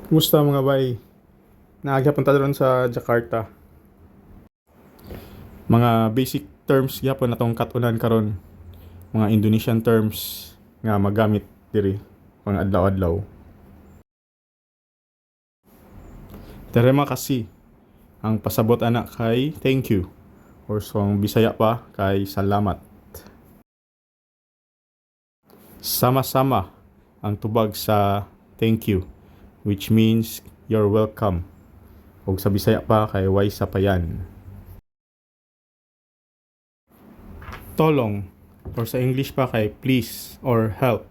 Kumusta, mga bay? Naa gyapon ta ron sa Jakarta. Mga basic terms gyapon atong kat-unan karon. Mga Indonesian terms nga magamit diri pang adlaw-adlaw. Terima kasih. Ang pasabot ana kay thank you. Or sa ang Bisaya pa kay salamat. Sama-sama ang tubag sa thank you, which means you're welcome. Ug sa Bisaya pa kay way sapayan. Tolong or sa English pa kay please or help.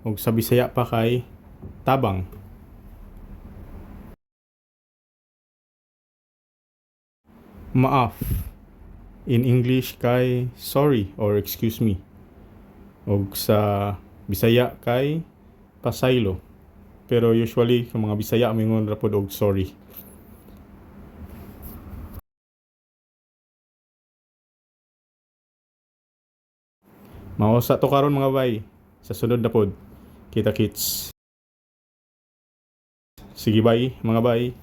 Ug sa Bisaya pa kay tabang. Maaf in English kay sorry or excuse me. Ug sa Bisaya kay pasaylo. Pero usually ang mga Bisaya moingon ra pod og sorry. Mao sa to karon, mga bay. Sa sunod na pod. Kita kits. Sige, bye, mga bay.